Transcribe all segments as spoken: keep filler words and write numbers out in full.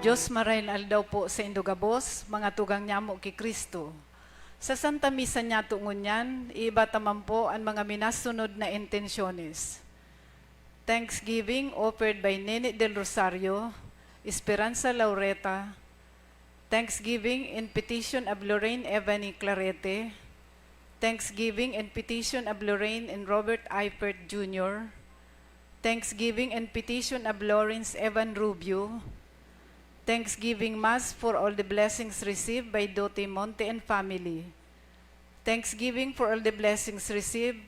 Dios, marahay na aldaw po saindo gabos, mga tugang nyamo ki Cristo. Sa Santa Misa niyato ngunyan, iiba ta man po an mga minasunod na intensyones. Thanksgiving offered by Nene Del Rosario, Esperanza Laureta. Thanksgiving in petition of Lorraine Evany Clarete. Thanksgiving in petition of Lorraine and Robert Eifert Junior. Thanksgiving and petition of Lawrence Evan Rubio. Thanksgiving Mass for all the blessings received by Dote Monte and family. Thanksgiving for all the blessings received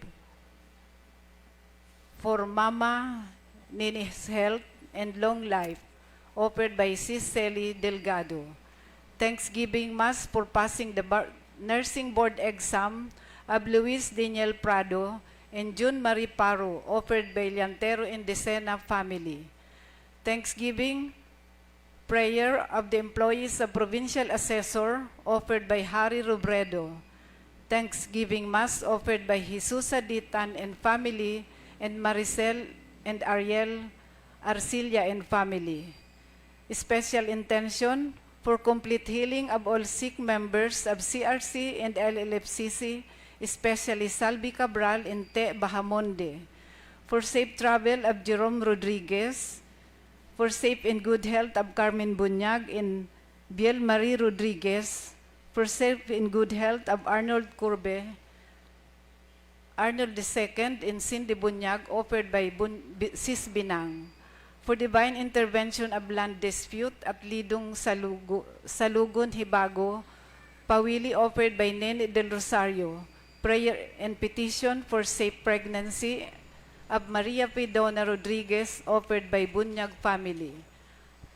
for Mama Nini's health and long life, offered by Sis Sally Delgado. Thanksgiving Mass for passing the bar-, nursing board exam of Luis Daniel Prado and June Marie Paro, offered by Liantero and Decena family. Thanksgiving prayer of the employees of Provincial Assessor, offered by Harry Robredo. Thanksgiving Mass offered by Jesusa Ditan and family and Maricel and Ariel Arcilla and family. Special intention for complete healing of all sick members of C R C and L L F C C, especially Salvi Cabral and Te Bahamonde. For safe travel of Jerome Rodriguez, for safe and good health of Carmen Bunyag and Biel Marie Rodriguez, for safe and good health of Arnold Curbe, Arnold the second and Cindy Bunyag, offered by Bun-, Bi-, Sis Binang. For divine intervention of land dispute at Lidong Salugo-, Salugon Hibago, Pawili, offered by Nene Del Rosario. Prayer and petition for safe pregnancy of Maria Pidona Rodriguez, offered by Bunyag family.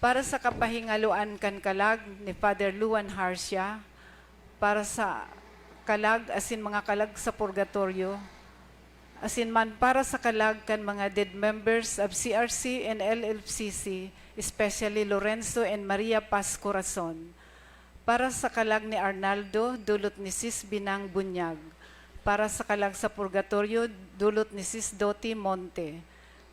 Para sa kapahingaloan kan kalag ni Father Luan Harcia, para sa kalag asin mga kalag sa purgatorio, asin man para sa kalag kan mga dead members of C R C and L L F C C, especially Lorenzo and Maria Paz Corazon. Para sa kalag ni Arnaldo, dulot ni Sis Binang Bunyag. Para sa kalag sa purgatorio, dulot ni Sis Doti Monte.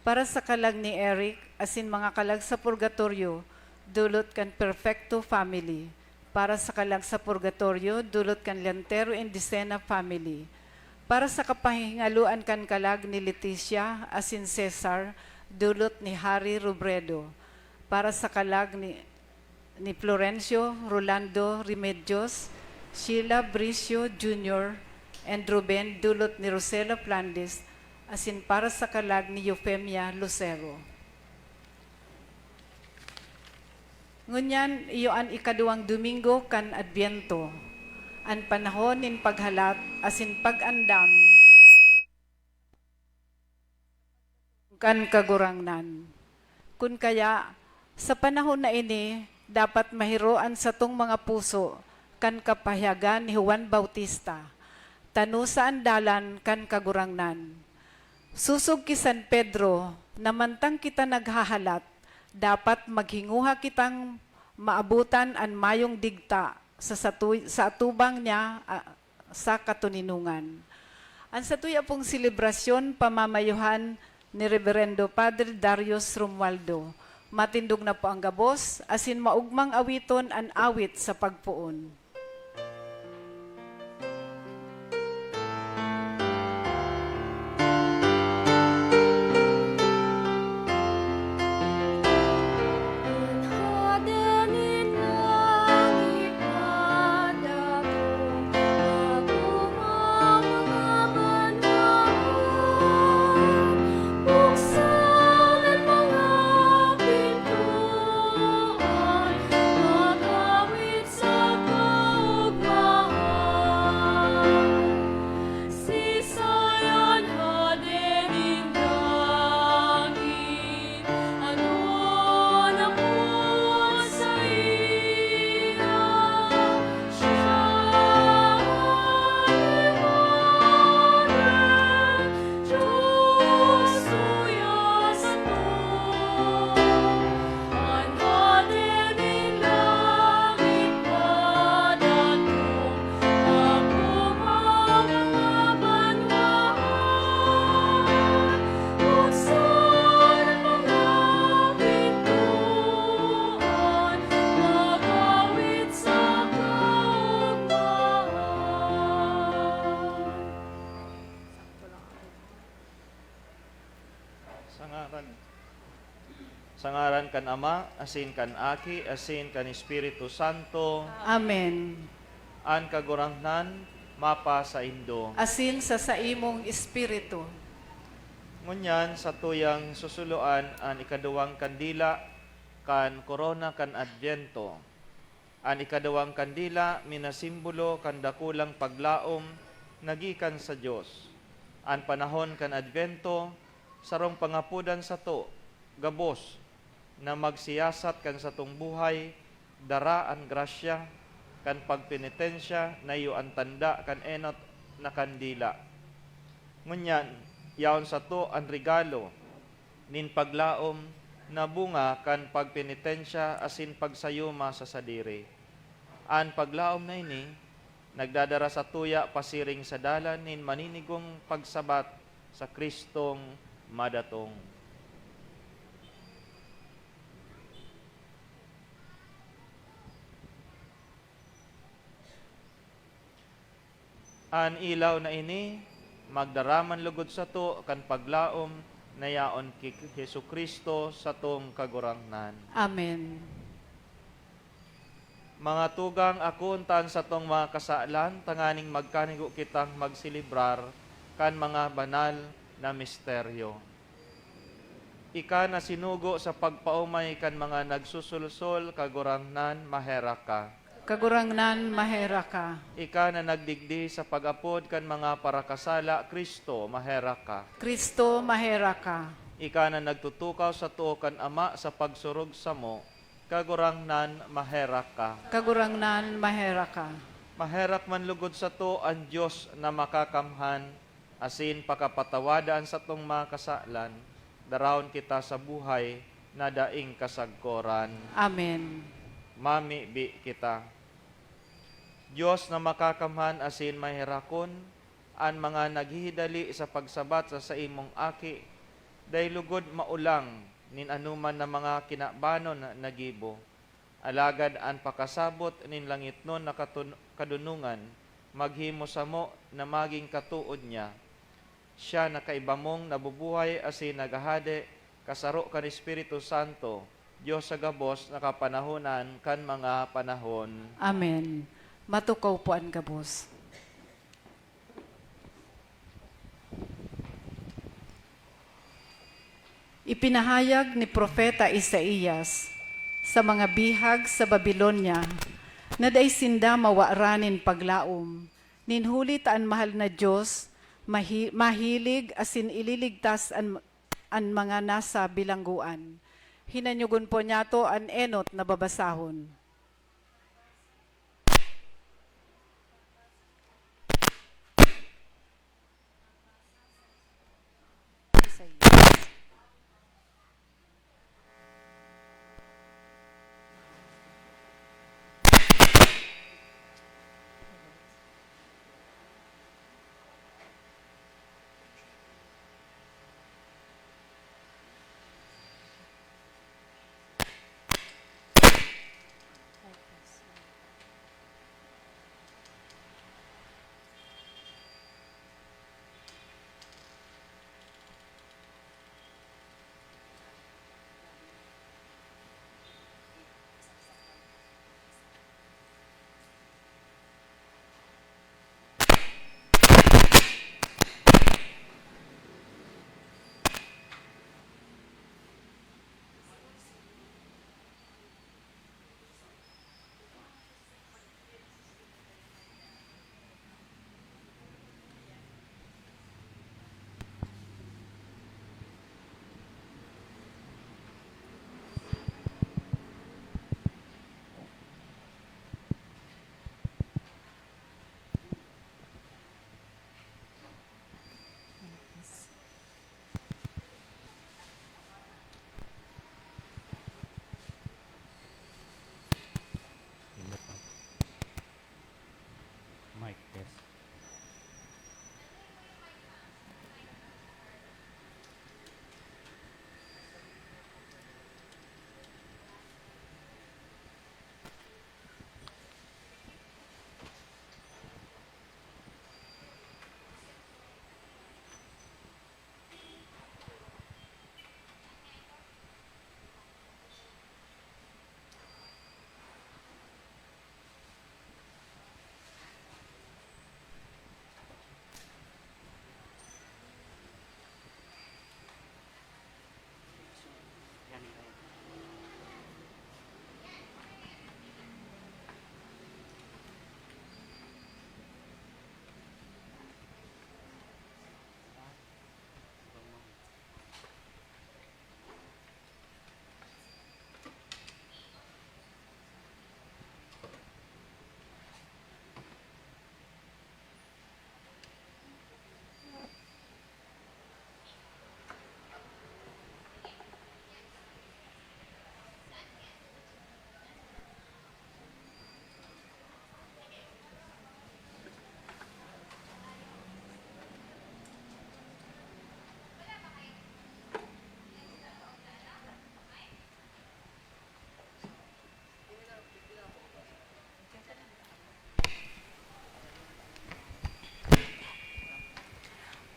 Para sa kalag ni Eric, asin mga kalag sa purgatorio, dulot kan Perfecto family. Para sa kalag sa purgatorio, dulot kan Lantero and Dicena family. Para sa kapahingaloan kan kalag ni Leticia asin Cesar, dulot ni Harry Robredo. Para sa kalag ni, ni Florencio Rolando Remedios, Sheila Bricio Junior, and Ruben, dulot ni Rosela Flandes, asin para sa kalag ni Eufemia Lucero. Ngunyan, iyo an ikaduwang Domingo kan Adbyento, an panahon nin paghalat asin pag-andam kan Kagurangnan. Kun kaya, sa panahon na ini, dapat mahiro an satong mga puso kan kapahayagan ni Juan Bautista, tanosa an dalan kan Kagurangnan. Sosog ki San Pedro, na mantang kita naghahalat, dapat maghinguha kitang maabotan an mayong digta sa satuy-, sa atubang niya, ah, sa katoninongan. An satuya pong selebrasyon pamamayuhan ni Reverendo Padre Darius Romualdo. Matindog na po ang gabos, asin maogmang awiton an awit sa pagpoon. Kan Ama, asin kan Aki, asin kan Espiritu Santo. Amen. An Kagurangnan mapasaindo. Asin sa saimong espiritu. Ngunyan, satuyang susuloan an ikaduwang kandila kan korona kan Adbyento. An ikaduwang kandila minasimbolo kan dakulang paglaom na gikan sa Dios. An panahon kan Adbyento, sarong pangapodan sato, gabos, na magsiyasat kan satong buhay, dara an grasya kan pagpenitensya na iyo an tanda kan enot na kandila. Ngunyan, yaon sato an regalo nin paglaom na bunga kan pagpenitensya asin pagsayuma sa sadiri. An paglaom na ini nagdadara satuya pasiring sa dalan nin maninigong pagsabat sa Cristong madatong. An ilaw na ini magdara man lugod sato kan paglaom na yaon ki Jesu-Cristo, satong Kagurangnan. Amen. Mga tugang, akoon ta an satong mga kasalan tanganing magkanigo kitang magselebrar kan mga banal na misteryo. Ika na sinugo sa pagpaomay kan mga nagsusulsol, Kagurangnan, maherak ka. Kagurangnan, maherak ka. Ika na nagdigdi sa pag-apod kan mga parakasala, Cristo, maherak ka. Cristo, maherak ka. Ika na nagtutukaw sa too kan Ama sa pagsurog samo, Kagurangnan, maherak ka. Kagurangnan, maherak ka. Maherak man lugod sato an Dios na makakamhan, asin pakapatawada an satong mga kasalan, darahon kita sa buhay na daing kasagkoran. Amen. Mamibi kita. Dios na makakamhan asin maherakon, an mga naghihidali sa pagsabat sa saimong Aki, dai lugod maulang nin anoman na mga kinabanon na gibo. Alagad an pakasabot nin langitnon na katun-, kadunongan maghimo samo na magin katood niya. Siya na kaiba mong nabubuhay asin naghahade, kasaro kan Espiritu Santo, Dios sa gabos na kapanahonan kan mga panahon. Amen. Matukaw po an gabos. Ipinahayag ni Propeta Isaias sa mga bihag sa Babilonia na dai sinda mawaran nin paglaom, nin huli ta an mahal na Dios mahi-, mahilig asin ililigtas an, an mga nasa bilanggoan. Hinanyogon po niyato an enot na babasahon.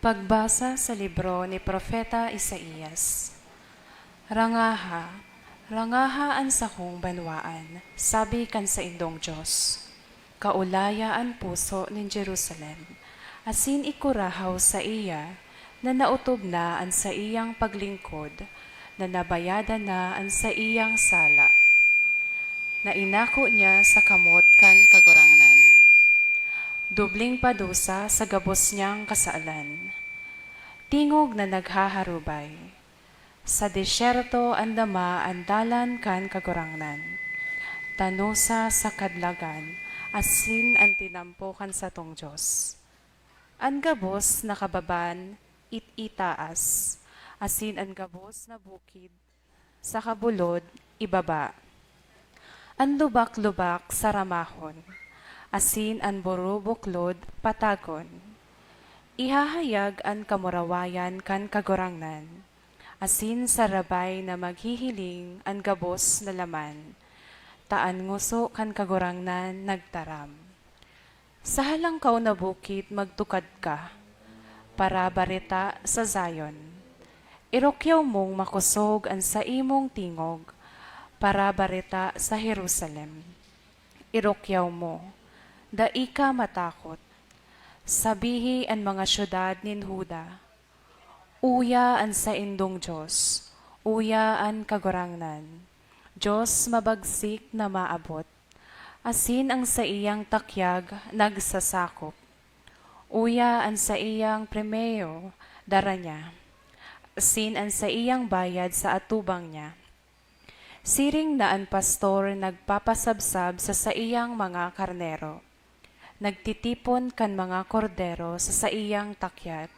Pagbasa sa libro ni Propeta Isaias. "Rangaha, rangaha an sakong banwaan," sabi kan saindong Dios. "Kaolaya an puso nin Jerusalem, asin ikurahaw saiya na naotob na an saiyang paglingkod, na nabayadan na an saiyang sala, na inako niya sa kamot kan Kagurangnan. Dobling padusa sa gabos niyang kasalan. Tingog na naghaharubay. Sa desyerto andama an dalan kan Kagurangnan. Tanosa sa kadlagan, asin an tinampo kan satong Dios. An gabos na kababan, it-itaas, asin an gabos na bukid, sa kabulod, ibaba. An lubak-lubak, saramahon, asin an burubuklod, patagon. Ihahayag an kamurawayan kan Kagurangnan, asin sarabay na maghihiling an gabos na laman, ta an ngoso kan Kagurangnan nagtaram. Sa halangkaw na bukid magtukad ka, para bareta sa Zion. Irukyaw mong makosog an saimong tingog, para bareta sa Jerusalem. Irukyaw mo, dai ka matakot. Sabihi an mga syudad nin Juda, 'Uya an saindong Dios, uya an Kagurangnan, Dios mabagsik na maabot, asin ang saiyang takyag nagsasakop. Uya an saiyang premyo dara niya, asin an saiyang bayad sa atubang niya.' Siring na an pastor nagpapasabsab sa saiyang mga karnero, nagtitipon kan mga kordero sa saiyang takyag.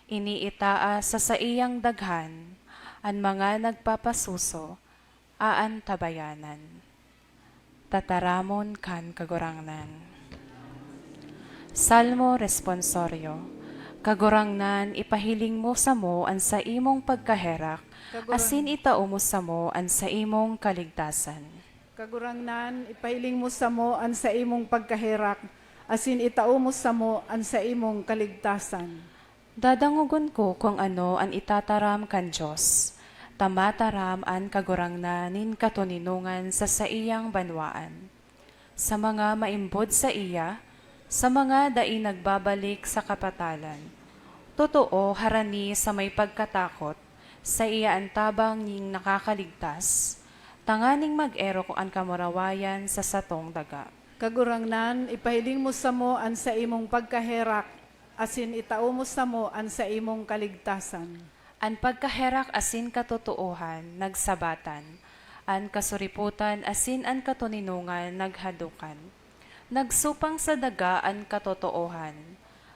Iniitaas sa saiyang daghan an mga nagpapasuso, aantabayanan. Tataramon kan Kagurangnan. Salmo Responsorio. Kagurangnan, ipahiling mo samo an saimong pagkaherak, Kagurang- asin itao mo samo an saimong kaligtasan. Kagurangnan, ipahiling mo samo an saimong pagkaherak, asin itao mo samo an saimong kaligtasan. Dadangogon ko kun ano an itataram kan Dios, ta mataram an Kagurangnan nin katoninongan sa saiyang banwaan. Sa mga maimbod saiya, sa mga dai nagbabalik sa kapatalan. Totoo, harani sa may pagkatakot, saiya an tabang nin nakakaligtas, tanganing mag-erok an kamurawayan sa satong daga. Kagurangnan, ipahiling mo samo an saimong pagkaherak, asin itao mo samo an saimong kaligtasan. An pagkaherak asin katotoohan nagsabatan, an kasuripotan asin an katoninongan naghadokan. Nagsupang sa daga an katotoohan,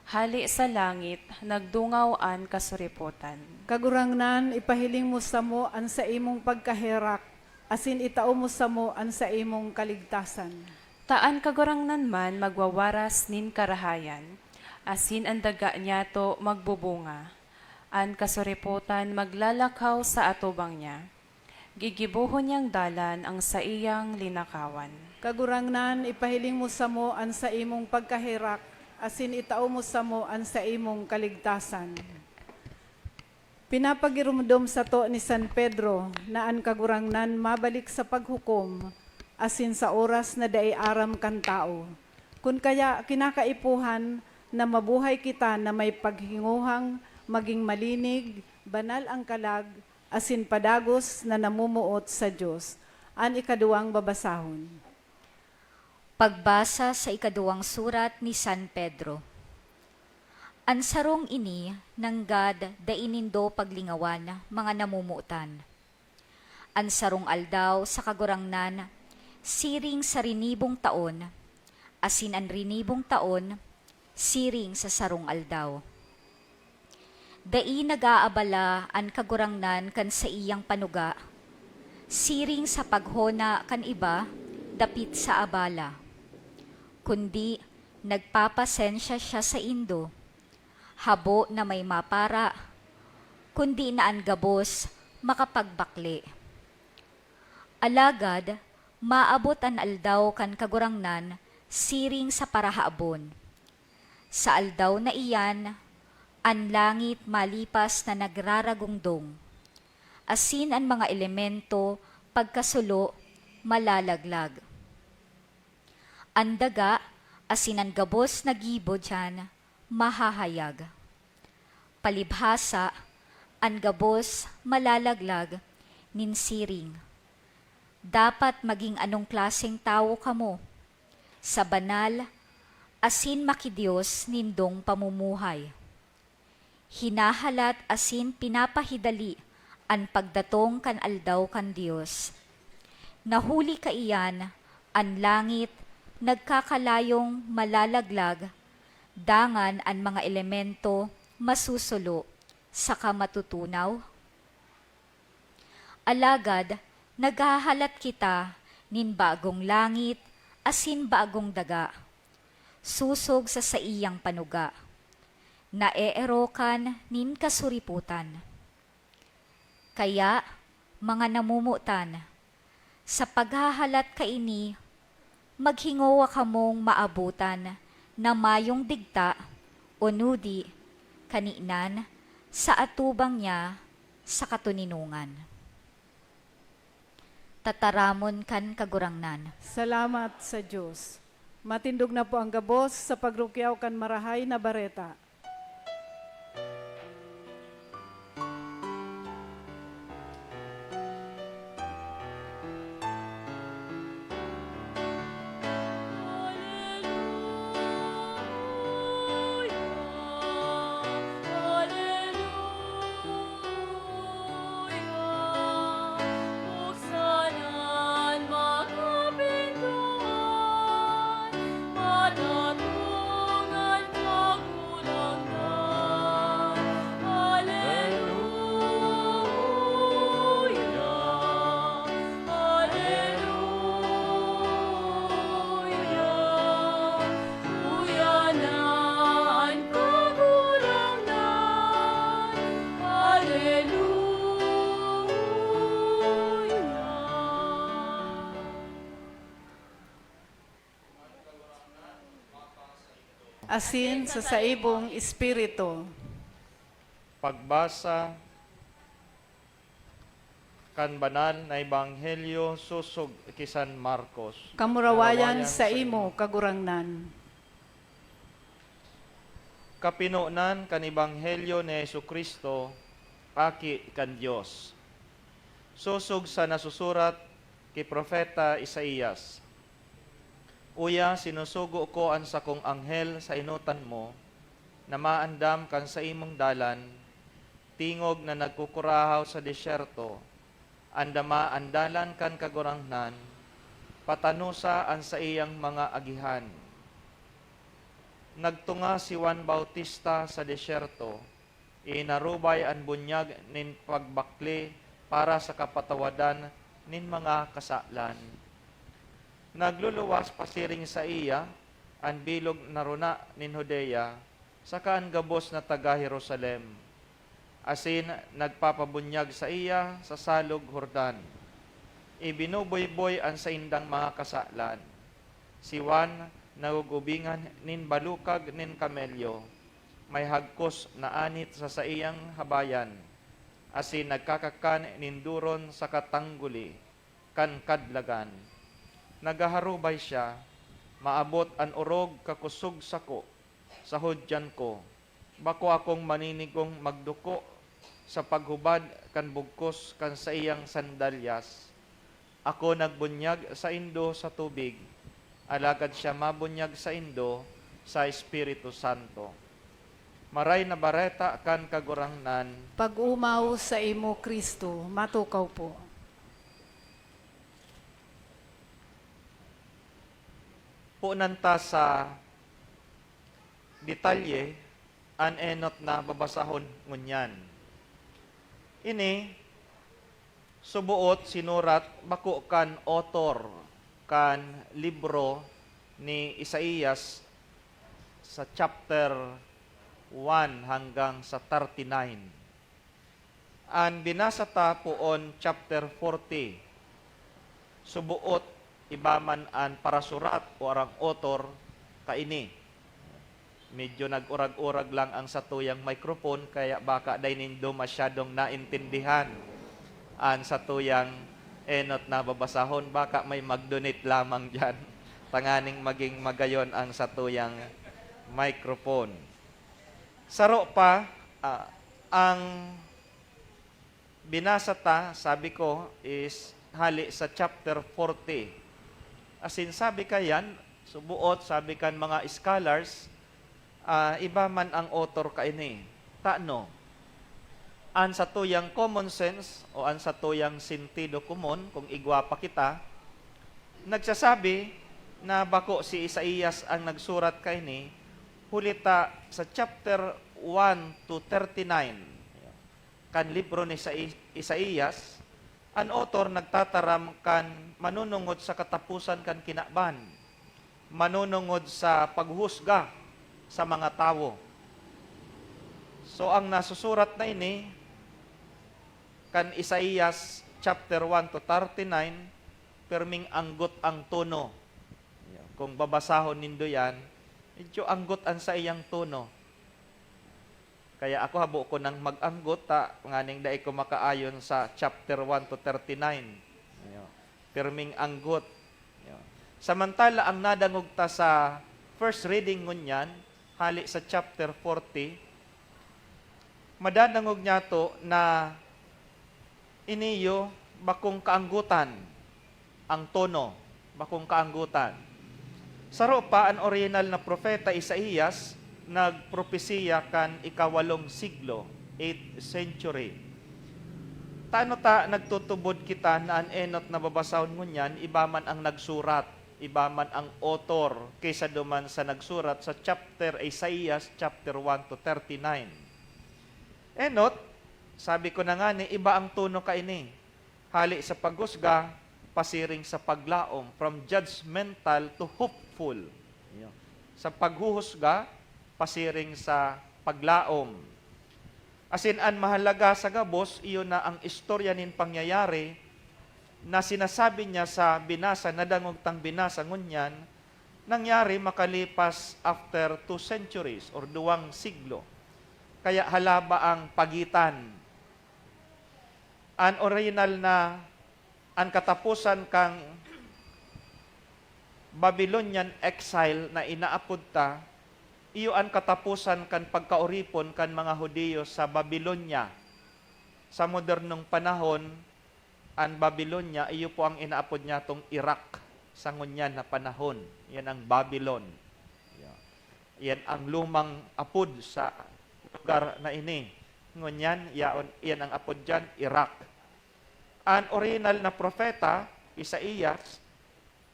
hale sa langit nagdungaw an kasuripotan. Kagurangnan, ipahiling mo samo an saimong pagkaherak, asin itao mo samo an saimong kaligtasan. Ta an Kagurangnan man magwawaras nin karahayan, asin an daga niyato magbubunga. An kasuripotan maglalakaw sa atubang niya. Gigibohon niyang dalan ang saiyang linakawan. Kagurangnan, ipahiling mo samo an saimong pagkaherak, asin itao mo samo an saimong kaligtasan. Pinapagiromdom sato ni San Pedro na an Kagurangnan mabalik sa paghukom asin sa oras na dai aram kan tawo. Kun kaya, kinakaipuhan na mabuhay kita na may paghinguhang magin malinig, banal ang kalag, asin padagos na namomoot sa Dios. An ikaduwang babasahon. Pagbasa sa ikaduwang surat ni San Pedro. An sarong ini nanggad dai nindo paglingawan, mga namomotan. An sarong aldaw sa Kagurangnan siring sa rinibong taon, asin an rinibong taon siring sa sarong aldaw. Dai nag-aabala an Kagurangnan kan saiyang panuga, siring sa paghona kan iba dapit sa abala, kundi nagpapasensya siya saindo, habo na may mapara, kundi na an gabos makapagbakle. Alagad maabot an aldaw kan Kagurangnan siring sa parahabon. Sa aldaw na iyan, An langit malipas na nagraragongdong, asin an mga elemento pagkasulo malalaglag. An daga asin an gabos na gibo diyan mahahayag. Palibhasa, an gabos malalaglag nin siring. Dapat magin anong klaseng tawo kamo, sa banal asin maki-Dios nindong pamumuhay. Hinahalat asin pinapahidali an pagdatong kan aldaw kan Dios. Na huli kaiyan, an langit nagkakalayong malalaglag, dangan an mga elemento masusulo saka matutunaw. Alagad naghahalat kita nin bagong langit asin bagong daga, sosog sa saiyang panuga, naeerokan nin kasuripotan. Kaya, mga namomotan, sa paghahalat kaini, maghingowa kamong maabotan na mayong digta o nudi kaninan sa atubang niya sa katoninongan. Tataramon kan Kagurangnan. Salamat sa Dios. Matindog na po ang gabos sa pagrukyaw kan Marahay na Bareta. Asin sa saimong espiritu. Pagbasa kan Banal na Ebanghelyo sosog ki San Marcos. Kamurawayan saimo, Kagurangnan. Kapinonan kan Ebanghelyo ni Jesu-Cristo, Aki kan Dios. Sosog sa nasusurat ki Propeta Isaias, "Uya, sinusugo ko an sakong anghel sa enotan mo, na maandam kan saimong dalan, tingog na nagkukurahaw sa desyerto, andama an dalan kan Kagurangnan, patanosa an saiyang mga agihan." Nagtunga si Juan Bautista sa desyerto, inarubay an bunyag nin pagbakle para sa kapatawadan nin mga kasalan. Nagluluwas pasiring saiya an bilog na rona nin Judea, saka an gabos na taga Jerusalem, asin nagpapabunyag saiya sa Salog Jordan. Ibinuboyboy an saindang mga kasalan. Si Juan nagugubingan nin balukag nin kamelyo, may hagkos na anit sa saiyang habayan, asin nagkakakan nin doron saka tangguli kan kadlagan. Naghaharubay siya, "Maabot an orog kakosog sako sa hudyan ko. Bako akong maninigong magduko sa paghubad kan bugkos kan saiyang sandalyas. Ako nagbunyag saindo sa tubig, alagad siya mabunyag saindo sa Espiritu Santo." Maray na Bareta kan Kagurangnan. Pag-omaw saimo, Cristo. Matukaw po. Ponan ta sa detalye an enot na babasahon ngunyan. Ini suboot sinurat bako kan author kan libro ni Isaias sa chapter one hanggang sa thirty-nine. An binasa ta poon chapter forty, suboot iba man an parasurat o arang author kaini. Medyo nag-urag-urag lang ang satuyang microphone, kaya baka dai nindo masyadong naintindihan an satuyang enot na babasahon. Baka may mag-donate lamang diyan, tanganing maging magayon ang satuyang microphone. Saro pa, ah, ang binasa ta, sabi ko, is hali sa chapter forty. Asin sabi kayan, suboot, sabi kan mga scholars, ah, iba man ang author kaini. Tano? An satuyang common sense o an satuyang sentido komon, kung igwa pa kita, nagsasabi na bako si Isaias ang nagsurat kaini, huli ta sa chapter one to thirty-nine kan libro ni Isai-, Isaias, an author nagtataram kan manunungod sa kataposan kan kinaban, manunungod sa paghuhusga sa mga tawo. So, ang nasusurat na ini kan Isaias chapter one to thirty-nine, perming anggot ang tono. Kung babasahon nindo yan, medyo anggot an saiyang tono. Kaya ako, habo ko nang mag-anggot, ta, nganing dai ko makaayon sa chapter one to thirty-nine. Ayo. Pirming anggot. Ayo. Samantala, ang nadangog ta sa first reading ngunyan, hali sa chapter forty, madadangog niyato na iniyo bakong kaanggotan. Ang tono, bakong kaanggotan. Saro pa, an orihinal na propeta Isaias nagpropesiya kan ikawalong siglo, eighth century. Tano ta nagtutubod kita na an enot na babasahon ngunyan iba man ang nagsurat, iba man ang author, kaysa duman sa nagsurat sa chapter Isaias chapter one to thirty-nine? Enot, sabi ko na ngani, iba ang tono kaini. Hali sa paghusga, pasiring sa paglaom, from judgmental to hopeful. Iyo. Sa paghuhusga, pasiring sa paglaom. Asin an mahalaga sa gabos, iyo na ang istorya nin pangyayari na sinasabi niya sa binasa, nadangog tang binasa ngunyan, nangyari makalipas after two centuries or duwang siglo. Kaya halaba ang pagitan. An orihinal na, an kataposan kan Babylonian exile na inaapod ta, iyo an kataposan kan pagkaoripon kan mga Judio sa Babylonia. Sa modernong panahon, an Babylonia, iyo po ang inaapod niyatong Iraq sa ngunyan na panahon. Yan ang Babylon. Yan ang lumang apod sa lugar na ini. Ngunyan, yaon, yan ang apod diyan, Iraq. An orihinal na propeta, Isaias,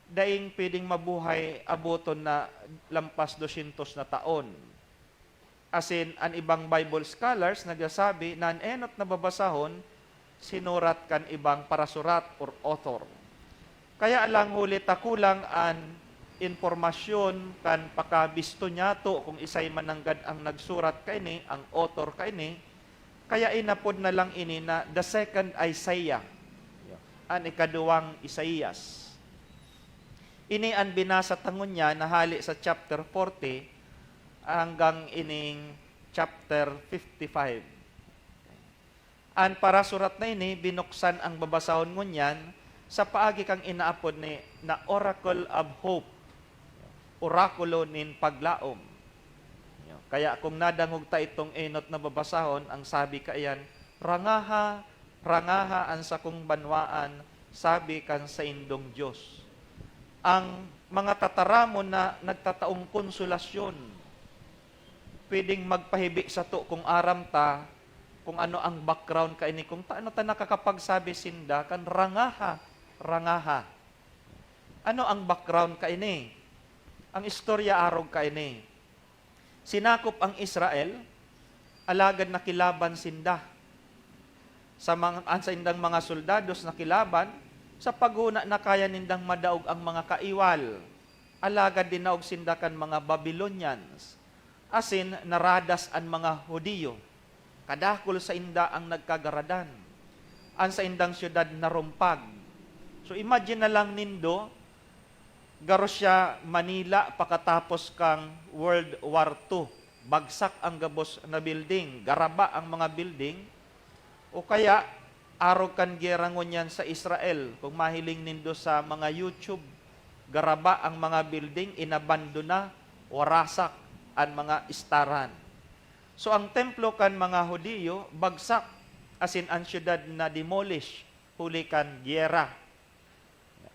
daing pwedeng mabuhay aboton na lampas dosyentos na taon. Asin, an ibang Bible scholars nagsasabi na an enot na babasahon sinurat kan ibang parasurat or author. Kaya lang, huli ta kulang an impormasyon kan pakabisto niyato kung isay man nanggad ang nagsurat kaini, ang author kaini, kaya inapod na lang ini na the second Isaiah, an ikaduwang Isaias. Ini an binasa ta ngunyan na hali sa chapter forty hanggang ining chapter fifty-five. An parasurat na ini, binuksan ang babasahon ngunyan sa paagi kan inaapod ni na Oracle of Hope, orakulo nin paglaom. Kaya kung nadangog ta itong enot na babasahon, ang sabi kaiyan, "Rangaha, rangaha an sakong banwaan," sabi kan saindong Dios. Ang mga tataramon na nagtataong konsolasyon, pwedeng magpahibi sato kung aram ta kung ano ang background kaini, kung ta-, ano ta nakakapagsabi sinda kan rangaha, rangaha. Ano ang background kaini? Ang istorya arog kaini. Sinakop ang Israel, alagad nakilaban sinda. Sa mga, an saindang mga soldados nakilaban, sa paghona na kaya nindang madaog ang mga kaiwal, alagad dinaog sinda kan mga Babylonians, asin naradas an mga Judio. Kadakul sainda ang nagkagaradan. An saindang syudad narumpag. So, imagine na lang nindo, Garo siya manila pakatapos kan World War Two. Bagsak ang gabos na building, garaba ang mga building, o kaya arog kan giyera ngunyan sa Israel. Kung mahiling nindo sa mga YouTube, garaba ang mga building, inabandona, warasak an mga istaran. So, ang templo kan mga Judio bagsak, asin an syudad na-demolish huli kan giyera.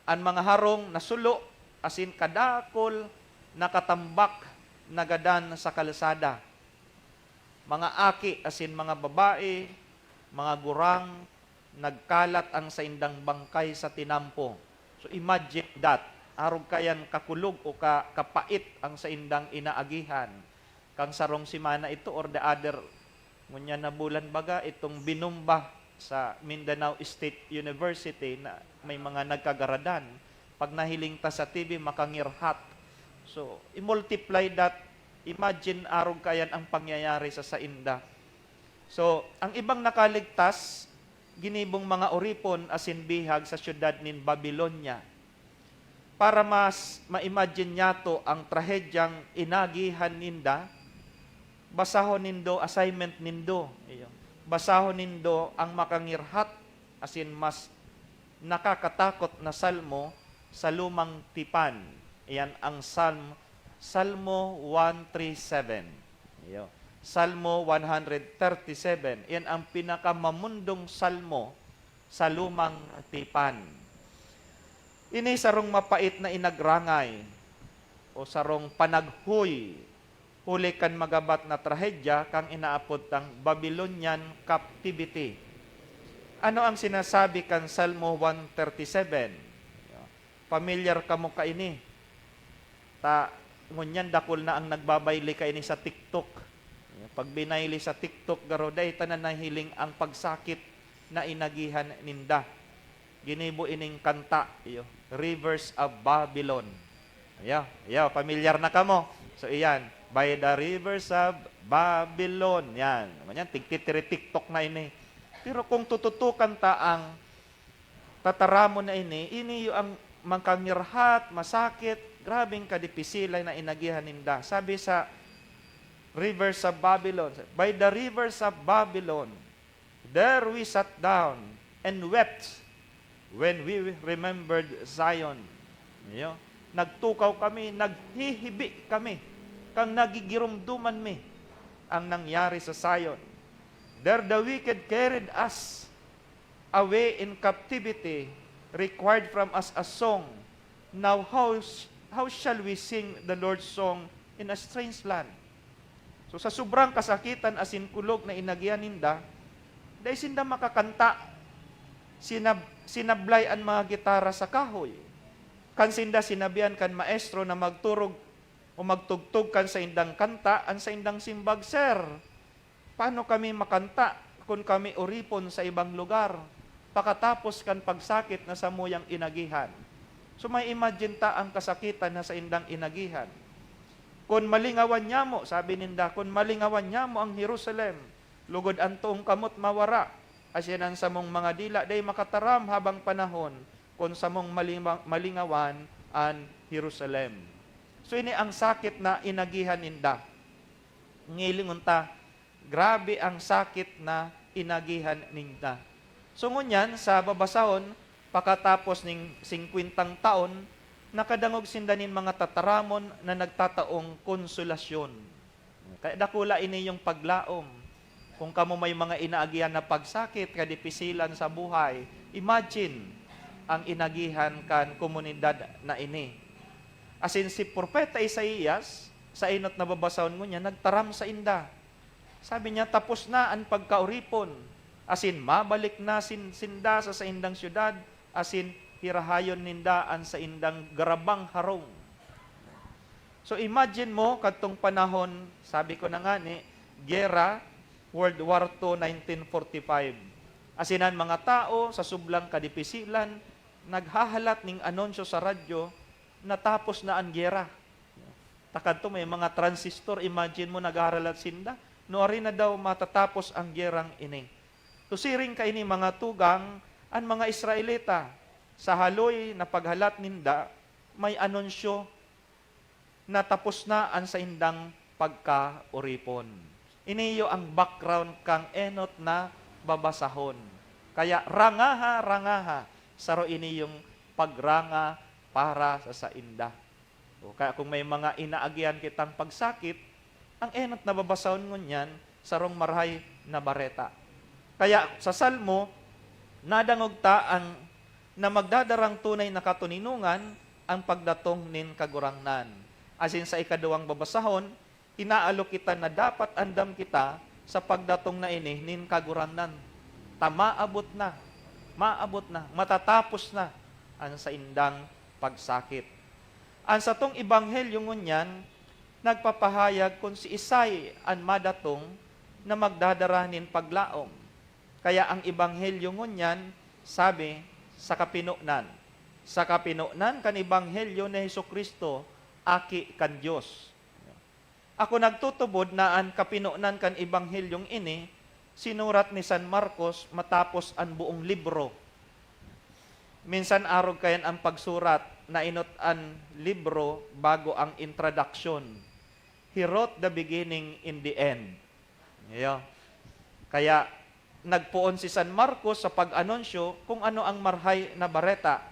An mga harong nasulo, asin kadakul na katambak nagadan sa kalsada. Mga aki asin mga babae, mga gurang, nagkalat ang saindang bangkay sa tinampo. So, imagine that. Arog kayan kakulog o ka-, kapait ang saindang inaagihan. Kan sarong semana ito or the other, ngunyan na bulan baga, itong binomba sa Mindanao State University na may mga nagkagaradan. Pag nahiling ta sa T V, makangirhat. So, i-multiply that. Imagine, arog kayan ang pangyayari sa sainda. So, ang ibang nakaligtas, ginibong mga oripon asin bihag sa syudad nin Babilonia. Para mas ma-imagine niyato ang trahedyang inagihan ninda, basahon nindo, assignment nindo, iyo. Basahon nindo ang makangirhat asin mas nakakatakot na salmo sa lumang tipan. Iyan ang Salm, Salmo one three seven. Iyo. Salmo one hundred thirty-seven. Iyan ang pinakamamundong salmo sa lumang tipan. Ini sarong mapait na inagrangay o sarong panaghoy huli kan magabat na trahedya kan inaapod tang Babylonian captivity. Ano ang sinasabi kan Salmo one thirty-seven? Pamilyar kamo kaini. Ta, ngunyan dakul na ang nagbabayle kaini sa TikTok. Pag binayle sa TikTok, garo, dai ta na nahiling ang pagsakit na inagihan ninda. Ginibo ining kanta, iyo, Rivers of Babylon. Iyo, iyo, pamilyar na kamo. So, iyan, "By the rivers of Babylon." Yan. Ngunyan, tigtitiri-TikTok na ini. Pero kung tututukan ta ang tataramon na ini, ini iyo ang makangirhat, masakit, grabeng kadipisilay na inagihan ninda. Sabi sa Rivers of Babylon, "By the rivers of Babylon, there we sat down and wept when we remembered Zion." Iyo. "Nagtukaw kami, naghihibi kami, kan nagigiromdoman mi ang nangyari sa Zion. There the wicked carried us away in captivity, required from us a song. Now how sh-, how shall we sing the Lord's song in a strange land?" So, sa sobrang kasakitan asin kulog na inagihan ninda, dai sinda makakanta. Sinab-, sinablay an mga gitara sa kahoy. Kan sinda sinabihan kan maestro na magturog o magtugtog kan saindang kanta, an saindang simbag, "Sir, paano kami makanta kun kami oripon sa ibang lugar, pakatapos kan pagsakit na samuyang inagihan?" So, ma-imagine ta ang kasakitan na saindang inagihan. "Kun malingawan nyamo," sabi ninda, "kun malingawan nyamo ang Jerusalem, lugod an toong kamot mawara, asin an samong mga dila dai makataram habang panahon, kun samong malima-, malingawan an Jerusalem." So, ini ang sakit na inagihan ninda. Ngilingon ta, grabe ang sakit na inagihan ninda. So, ngunyan, sa babasahon, pakatapos ning singkwentang taon, nakadangog sinda nin mga tataramon na nagtataong konsolasyon. Kaya dakula ini yung paglaom. Kung kamo may mga inaagihan na pagsakit, kadipisilan sa buhay, imagine ang inagihan kan komunidad na ini. Asin si Propeta Isaias, sa enot na babasahon ngunyan, nagtaram sainda. Sabi niya, "Tapos na an pagkaoripon, asin mabalik na sin-, sinda sa saindang syudad, asin hirahayon ninda an saindang garabang harong." So, imagine mo, kadtong panahon, sabi ko na ngani, giyera, World War Two, nineteen forty-five. Asin an mga tao, sa soblang kadipisilan, naghahalat ning anunsyo sa radyo, natapos na an giyera. Ta kadto may mga transistor, imagine mo, naghaharalat sinda, nuarin na daw matatapos ang giyerang ini. So, siring kaini, mga tugang, an mga Israelita, sa haloy na paghalat ninda, may anunsyo na tapos na an saindang pagkaoripon. Ini iyo ang background kan enot na babasahon. Kaya rangaha, rangaha, saro ini yung pagranga para sa sainda. O kaya kung may mga inaagihan kitang pagsakit, ang enot na babasahon ngunyan, sarong marahay na bareta. Kaya sa Salmo, nadangog ta ang na magdadarang tunay na katoninongan ang pagdatong nin Kagurangnan. Asin sa ikaduwang babasahon, inaalok kita na dapat andam kita sa pagdatong na ini nin Kagurangnan. Ta maabot na, maabot na, matatapos na an saindang pagsakit. An satong ebanghelyo ngunyan nagpapahayag kun siisay an madatong na magdadara nin paglaom. Kaya ang ebanghelyo ngunyan, sabi, sa kapinonan. Sa kapinonan kan ebanghelyo ni Jesu-Cristo, Aki kan Dios. Ako nagtutubod na an kapinonan kan ebanghelyong ini sinurat ni San Marcos matapos an buong libro. Minsan arog kayan an pagsurat, nainot an libro bago ang introduction. He wrote the beginning in the end. Iyo. Kaya nagpoon si San Marcos sa pag-anunsyo kung ano ang Marahay na Bareta.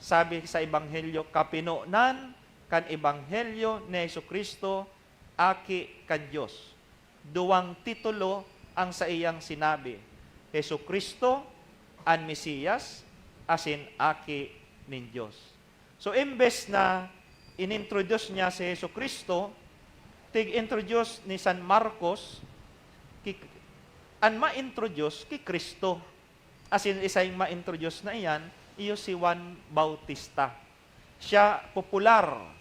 Sabi sa Ebanghelyo, kapinonan kan Ebanghelyo ni Jesu-Cristo, Aki kan Dios. Duwang titulo ang saiyang sinabi, Jesu-Cristo, an Mesiyas, asin Aki nin Dios. So, imbes na inintroduce niya si Jesu-Cristo, tig-introduce ni San Marcos ki, an ma-introduce ki Cristo. Asin, isay ma-introduce na iyan, iyo si Juan Bautista. Siya popular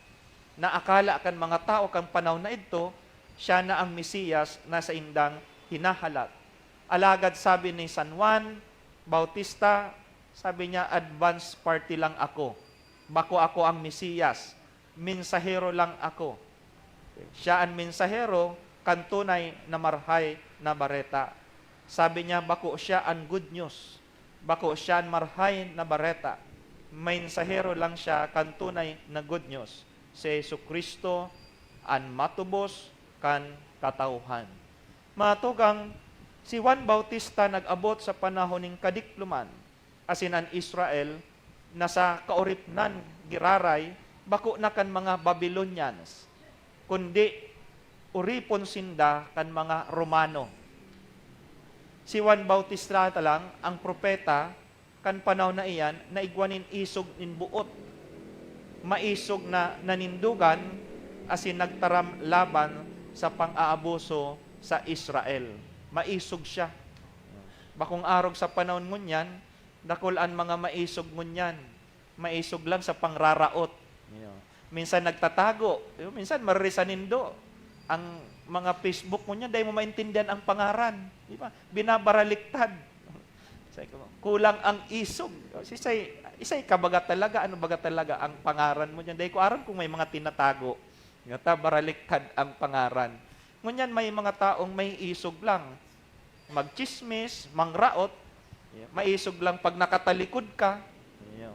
na akala kan mga tawo kan panahon na idto, siya na ang Mesiyas na saindang hinahalat. Alagad sabi ni San Juan Bautista, sabi niya, "Advance party lang ako. Bako ako ang Mesiyas. Mensahero lang ako." Siya an mensahero kan tunay na Marahay na Bareta. Sabi niya, bako siya an good news. Bako siya an Marahay na Bareta. Mensahero lang siya kan tunay na good news. Si Jesu-Cristo an matubos kan katawhan. Mga tugang, si Juan Bautista nag-abot sa panahon nin kadikloman. Asin an Israel na sa kaoripnan giraray, bako na kan mga Babylonians, kundi oripon sinda kan mga Romano. Si Juan Bautista ta lang, ang propeta kan panahon na iyan, na igwa nin isog nin boot. Maisog na nanindogan asin nagtaram laban sa pang-aabuso sa Israel. Maisog siya. Bakong arog sa panahon ngunyan, dakul an mga maisog ngunyan. Maisog lang sa pangraraot. Iyo. Minsan nagtatago. Iyo, minsan maririsan nindo. Ang mga Facebook ngunyan, dai mo maintindihan ang pangaran. Di ba? Binabaraliktad. Sabi ko, "Kulang ang isog." O, si say, isay ka baga talaga? Ano baga talaga ang pangaran mo diyan? Dai ko aram kung may mga tinatago. Ngata, baraliktad ang pangaran. Ngunyan, may mga taong may isog lang. Magtsismis, mangraot, maisog lang pag nakatalikod ka. Iyo.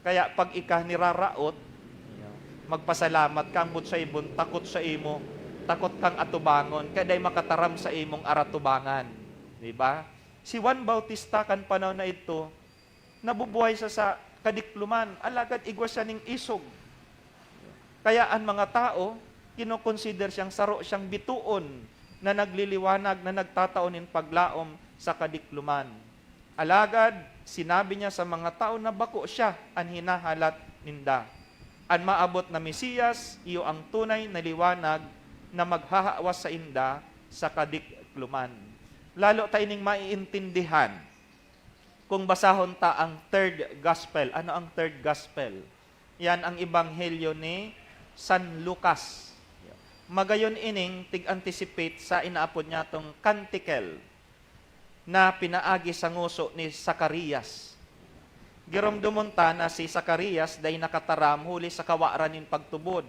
Kaya pag ika niraraot, iyo, magpasalamat ka, ambot sa ibon, takot sa imo, takot kang atubangon, kaya dai makataram sa imong aratubangan. Di ba? Si Juan Bautista kan panahon na idto, nabubuhay sa, sa kadikloman, alagad igwa siya ning isog. Kaya an mga tawo, kinokonsider siyang saro siyang bitoon na nagliliwanag, na nagtatao nin paglaom sa kadikloman. Alagad, sinabi niya sa mga tawo na bako siya an hinahalat ninda. An maabot na Mesiyas, iyo ang tunay na liwanag na maghahawas sainda sa kadikloman. Lalo ta ining maiintindihan kung basahon ta ang third gospel. Ano ang third gospel? Yan ang ebanghelyo ni San Lucas. Magayon ining tig-anticipate sa inaapod niyatong kantikel na pinaagi sa ngoso ni Zacarias. Giromdomon ta na si Zacarias dai nakataram huli sa kawaran nin pagtubod.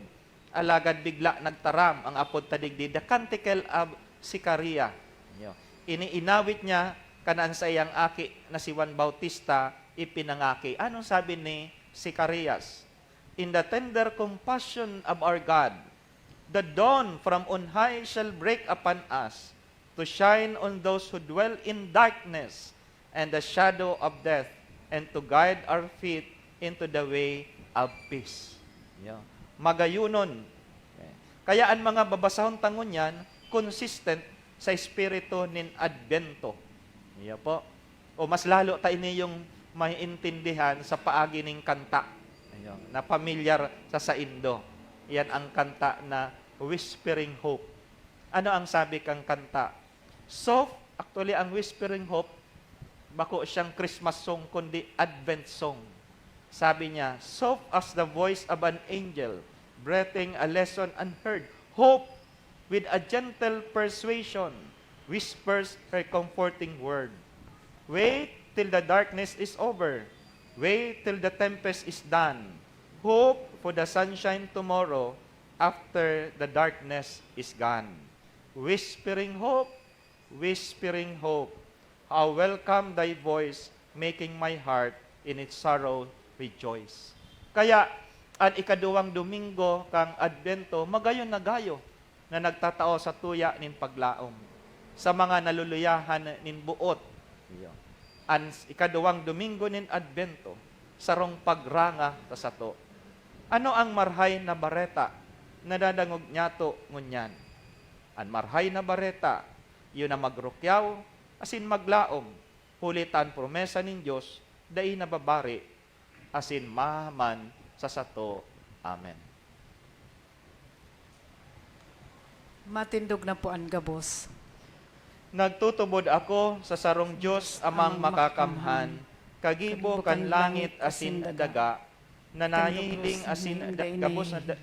Alagad bigla nagtaram, ang apod ta digdi, The Canticle of Zacariah. Iyo. Ini inawit niya kan an saiyang aki na si Juan Bautista ipinangaki. Anong sabi ni Zacarias? In the tender compassion of our God, the dawn from on high shall break upon us, to shine on those who dwell in darkness and the shadow of death, and to guide our feet into the way of peace. Yo. Magayonon. Kaya an mga babasahon ta ngunyan, consistent sa espiritu nin Adbento. Iyo po. O mas lalo ta ini yung maiintindihan sa paagi ning kanta. Ayun, na pamilyar sa saindo. Iyan ang kanta na Whispering Hope. Ano ang sabi kang kanta? Soft, actually, ang Whispering Hope, bako siyang Christmas song, kundi Advent song. Sabi niya, "Soft as the voice of an angel, breathing a lesson unheard, hope with a gentle persuasion, whispers her comforting word. Wait till the darkness is over. Wait till the tempest is done. Hope for the sunshine tomorrow after the darkness is gone." Whispering hope, whispering hope. How welcome thy voice, making my heart in its sorrow rejoice. Kaya, an ikaduwang Domingo kan Adbento, magayon na gayo na nagtatao sa tuya nin paglaom sa mga naluluyahan nin boot. Iyo. An ikaduwang Domingo nin Adbento, sarong pagranga ta sato. Ano ang marhay na bareta na nadangog nyato ngunyan? An marhay na bareta, iyo na magrukyaw asin maglaom, huli ta an promesa nin Dios dai nababari asin mahaman sa sato. Amen. Matindog na po an gabos. Nagtutubod ako sa sarong Dios, Amang Makakamhan, kagibo kan langit asin daga, na nahihiling asin da-, gabos na da-,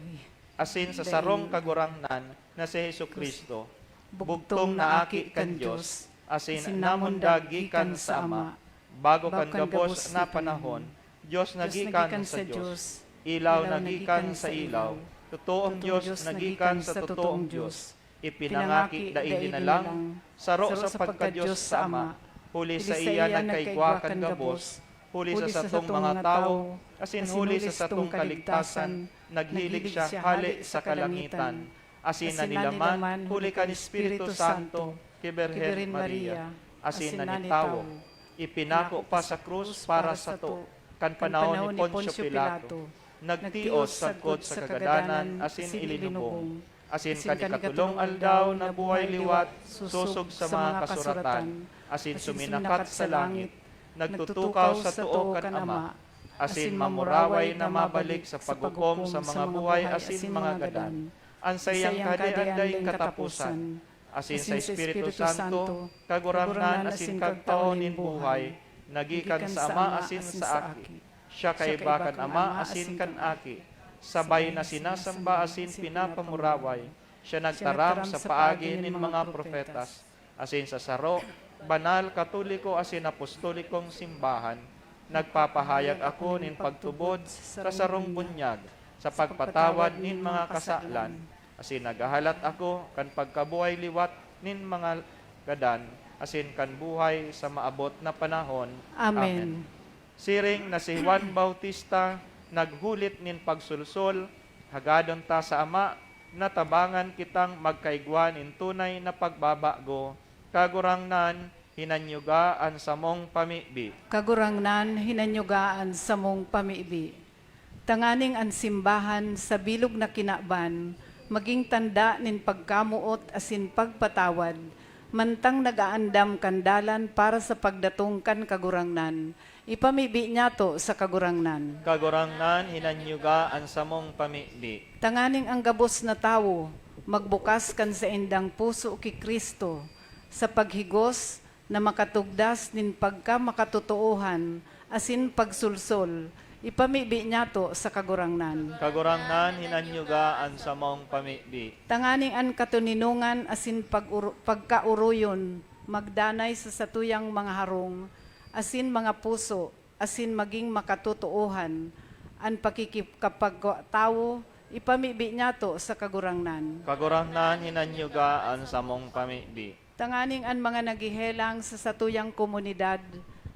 asin sa sarong Kagurangnan na si Jesu-Cristo, bugtong na Aki kan Dios, asin namundag gikan sa Ama, bago kan gabos na panahon, Dios na gikan sa Dios, ilaw na gikan sa ilaw, totoong Dios na gikan sa totoong Dios, ipinangaki dai linalang, saro sa pagka-Dios sa Ama, huli saiya nagkaigwa kan gabos, huli sa satong mga tawo, asin huli sa satong kaligtasan, naghilig siya hale sa kalangitan, asin nanilaman huli kan Espiritu Santo ki Birhen Maria, asin nanitawo. Ipinako pa sa krus para sato, kan panahon ni Poncio Pilato. Nagtios sagkod sa kagadanan asin ilinubong. Asin kan ikatolong aldaw nabuhay liwat sosog sa mga kasuratan, asin suminakat sa langit, nagtutukaw sa too kan Ama, asin mamuraway na mabalik sa paghukom sa mga buhay asin mga gadan. An saiyang Kahadean daing kataposan, asin sa Espiritu Santo, Kagurangnan asin Kagtao nin buhay, na gikan sa Ama asin sa Aki. Siya kaiba kan Ama asin kan Aki, sabay na sinasamba asin pinapamuraway. Siya nagtaram sa paagi nin mga propetas, asin sa saro, banal, katoliko asin apostolikong simbahan, nagpapahayag ako nin pagtubod sa sarong bunyag sa pagpatawad nin mga kasalan, asin naghahalat ako kan pagkabuhay liwat nin mga gadan, asin kan buhay sa maabot na panahon. Amen. Amen. Siring na si Juan Bautista naghulit nin pagsulsol, hagadon ta sa Ama na tabangan kitang magkaigwa nin tunay na pagbabago. Kagurangnan, hinanyuga an samong pamibi. Kagurangnan, hinanyuga an samong pamibi. Tanganing an simbahan sa bilog na kinaban magin tanda nin pagkamoot asin pagpatawad, mantang nag-aandam kan dalan para sa pagdatong kan Kagurangnan. Ipamibi nyato sa Kagurangnan. Kagurangnan, hinanyuga an samong pamibi. Tanganing an gabos na tawo magbukas kan saindang puso ki Cristo, sa paghigos na makatugdas nin pagkamakatotoohan asin pagsulsol, ipamibi nyato sa Kagurangnan. Kagurangnan, hinanyuga an samong pamibi. Tanganing an katoninongan asin pag-oro-, pagkaoroyon magdanay sa satuyang mga harong asin mga puso, asin magin makatotoohan an pakikipkapagtawo, ipamibi nyato sa Kagurangnan. Kagurangnan, hinanyuga an samong pamibi. Tanganing an mga naghehelang sa satuyang komunidad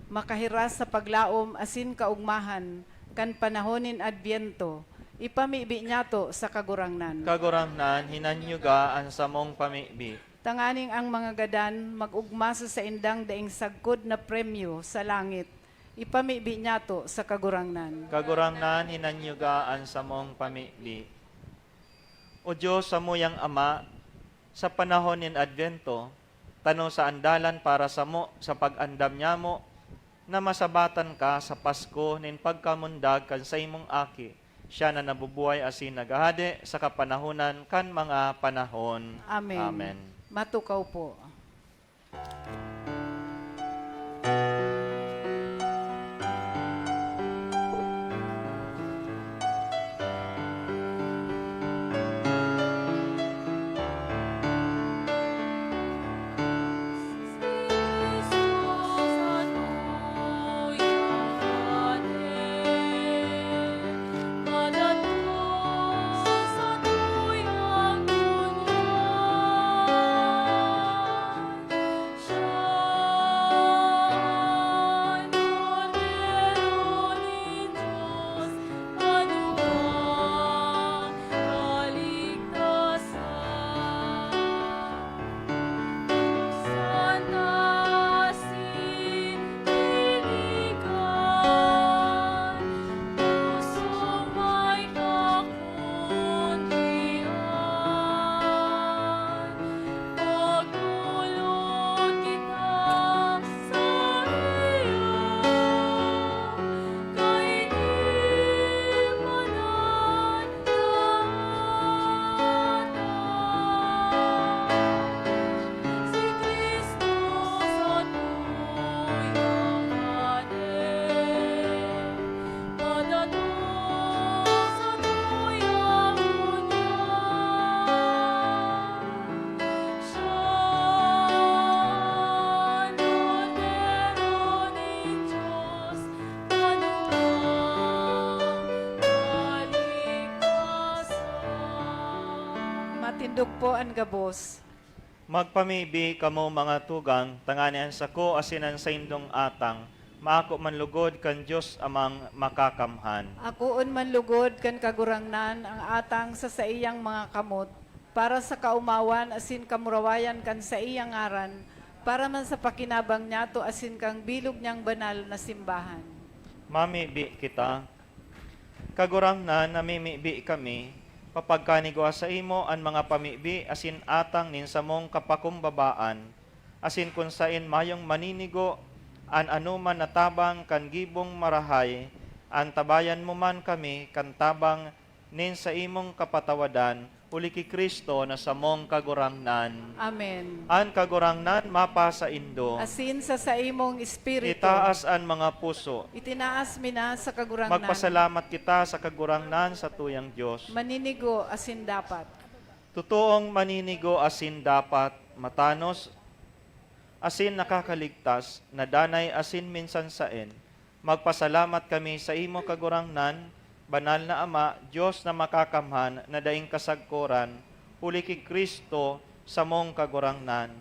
makahiras sa paglaom asin kaogmahan kan panahon nin Adbyento, Ipamibi niyato sa Kagurangnan. Kagurangnan, hinanyuga an samong pamibi. Tanganing ang mga gadan mag-ogma sa saindang daing sagkod na premyo sa langit. Ipamibi niyato sa Kagurangnan. Kagurangnan, hinanyuga an samong pamibi. O Diyos, samuyang Ama, sa panahon nin Adbento, tano sa andalan para samo sa pag-andam nyamo na masabatan ka sa Pasko nin pagkamundag kan saimong Aki, siya na nabubuhay asin naghahade sa kapanahonan kan mga panahon. Amen. Amen. Matukaw po. Matindog po an gabos. Magpamibi kamo, mga tugang, tanganing an sako asin an saindong atang maako man lugod kan Dios Amang Makakamhan. Akoon man lugod kan Kagurangnan ang atang sa saiyang mga kamot, para sa kaomawan asin kamurawayan kan saiyang ngaran, para man sa pakinabang niyato asin kan bilog niyang banal na simbahan. Mamibi kita. Kagurangnan, namimibi kami, papagkanigwa saimo an mga pamibi asin atang nin samong kapakumbabaan, asin kun saen mayong maninigo an anoman na tabang kan gibong marahay, antabayan mo man kami kan tabang nin saimong kapatawadan, huli ki Cristo na samong Kagurangnan. Amen. An Kagurangnan mapasaindo. Asin sa saimong espiritu. Itaas an mga puso. Itinaas mi na sa Kagurangnan. Magpasalamat kita sa Kagurangnan, satuyang Dios. Maninigo asin dapat. Totoong maninigo asin dapat, matanos asin nakakaligtas, na danay asin minsan saen, magpasalamat kami saimo, Kagurangnan, Banal na Ama, Dios na Makakamhan, na daing kasagkoran, huli ki Cristo, samong Kagurangnan.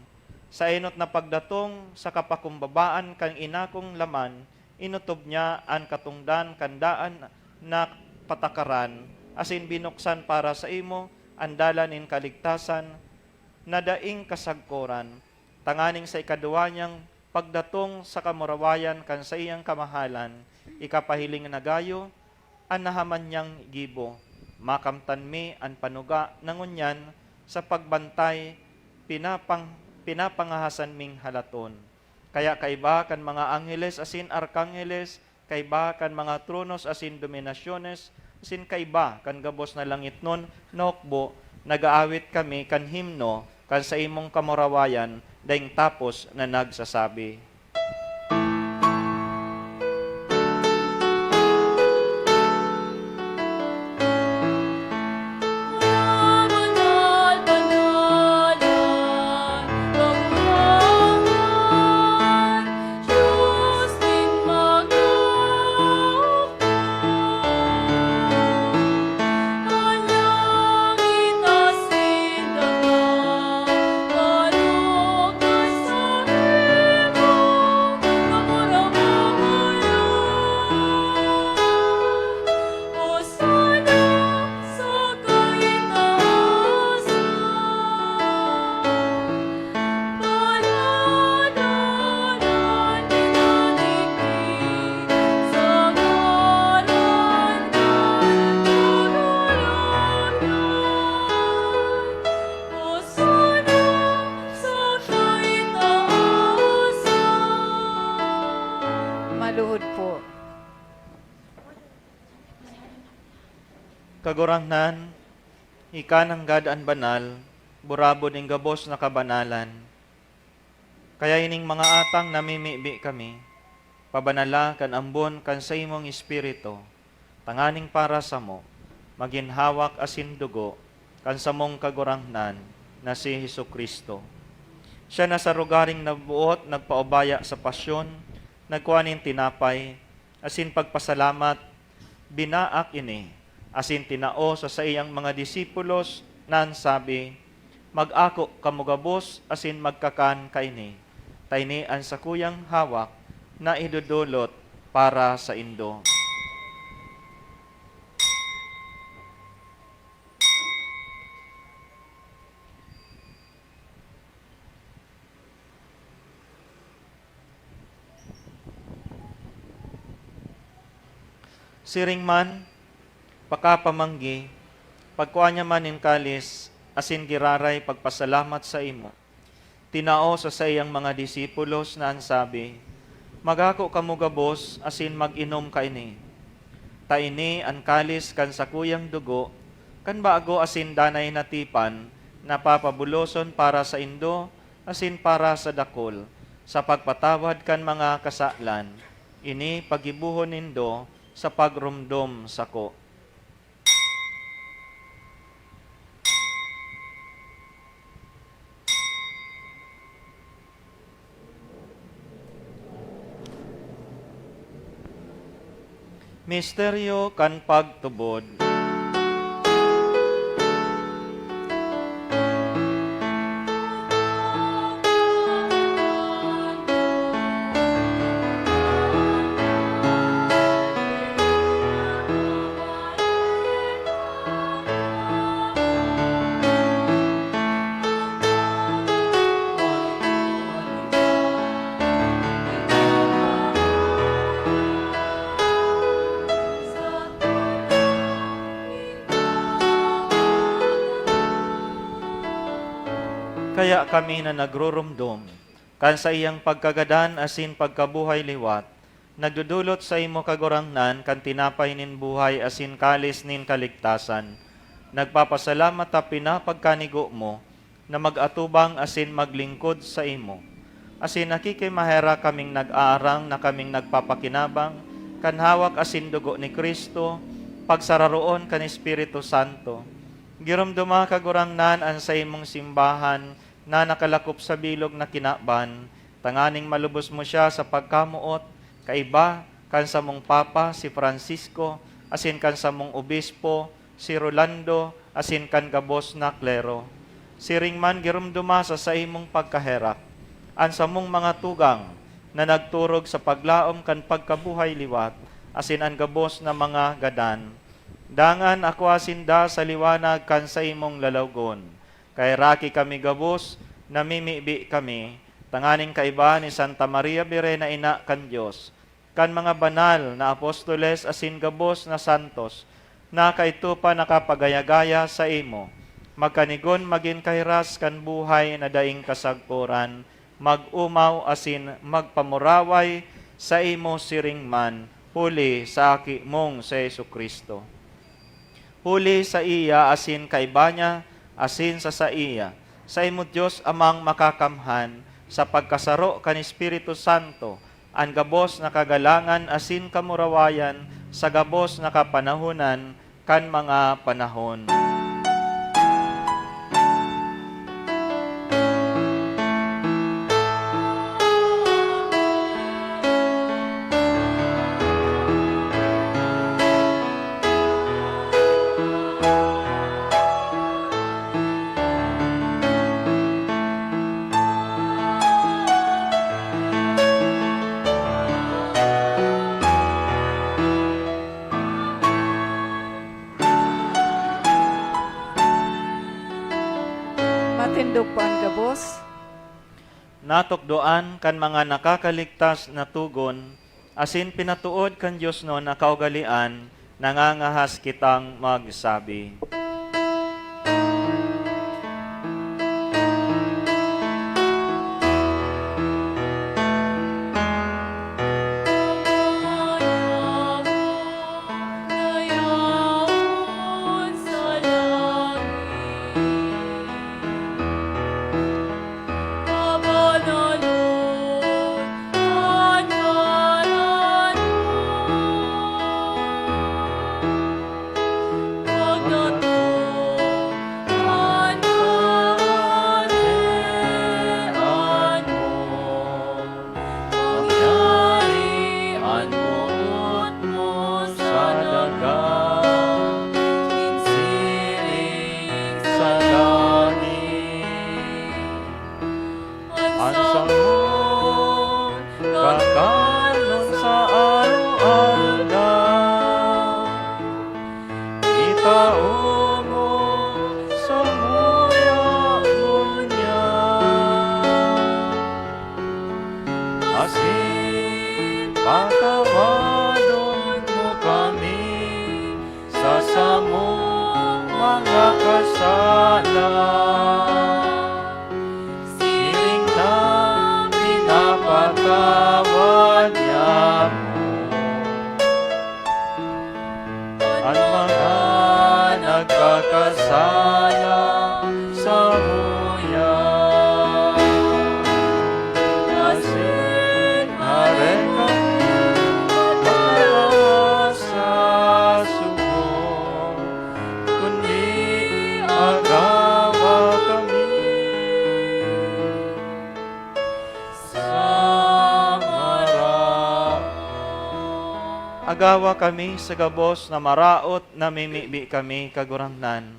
Sa enot na pagdatong sa kapakumbabaan kan inakong laman, inotob niya an katongdan kan daan na patakaran, asin binuksan para saimo an dalan nin kaligtasan na daing kasagkoran, tanganing sa ikaduwa niyang pagdatong sa kamurawayan kan saiyang kamahalan, ikapahiling na gayo an nahaman niyang gibo. Makamtan mi an panuga na ngunyan sa pagbantay pinapang-, pinapangahasan ming halaton. Kaya kaiba kan mga angheles asin arkangheles, kaiba kan mga tronos asin dominasyones, asin kaiba kan gabos na langitnon na hukbo, nag-aawit kami kan himno kan saimong kamurawayan, daing tapos na nagsasabi. Kagurangnan, ika nanggad an banal, burabod nin gabos na kabanalan. Kaya ining mga atang namimibi kami, pabanala kan ambon kan saimong Espiritu, tanganing para samo, magin hawak asin dugo kan samong Kagurangnan na si Jesu-Cristo. Siya na sa rogaring naboot nagpaubaya sa pasyon, nagkua nin tinapay, asin pagpasalamat, binaak ini, asin tinao sa saiyang mga disipulos na an sabi, "Mag-ako kamo gabos asin magkakan kaini, ta ini an sakuyang hawak na idodolot para saindo." Siring man, pakapamanggi, pagkua niya man nin kalis asin giraray pagpasalamat saimo, tinao sa saiyang mga disipulos na an sabi, "Mag-ako kamo gabos asin mag-inom kaini, ta ini an kalis kan sakuyang dugo kan bago asin danay na tipan na papabuloson para saindo asin para sa dakul, sa pagpatawad kan mga kasalan. Ini paggibohon nindo sa pagromdom sako." Misteryo kan pagtubod. Kaya kami na nagruromdom kan saiyang pagkagadan asin pagkabuhay liwat, nagdodolot saimo, Kagurangnan, kan tinapay nin buhay asin kalis nin kaligtasan. Nagpapasalamat ta pinapagkanigo mo na mag-atubang asin maglingkod saimo. Asin nakikimaherak kaming nag-aarang na kaming nagpapakinabang kan hawak asin dugo ni Cristo, pagsararoon kan Espiritu Santo. Giromdoma, Kagurangnan, an saimong simbahan na nakalakop sa bilog na kinaban, tanganing malubos mo siya sa pagkamoot, kaiba kan samong Papa, si Francisco, asin kan samong Obispo, si Rolando, asin kan gabos na klero. Siring man, giromdoma sa saimong pagkaherak an samong mga tugang na nagturog sa paglaom kan pagkabuhay liwat, asin an gabos na mga gadan. Dangan akua sinda sa liwanag kan saimong lalawgon. Kaheraki kami gabos, namimibi kami, tanganing kaiba ni Santa Maria Birhen na Ina kan Dios, kan mga banal na apostoles asin gabos na santos, na kaidto pa nakapagaya-gaya saimo, magkanigon magin kahiras kan buhay na daing kasagkoran, mag-omaw asin magpamuraway saimo siring man, huli sa Aki mong si Jesu-Cristo. Huli saiya asin kaiba niya asin sa saiya, saimo Dios Amang Makakamhan, sa pagkasaro kan Espiritu Santo, an gabos na kagalangan asin kamurawayan sa gabos na kapanahonan kan mga panahon. Matindog po an gabos. Natukdoan kan mga nakakaligtas na togon, asin pinatood kan diosnon na kaugalean, nangangahas kitang magsabi. sala, siring na pinapatawad niya mo an mga nagkakasala samuya. Asin hare kami sa sugo, kundi agawa kami sa maraot. Agawa kami sa gabos na maraot, namimibi kami, Kagurangnan.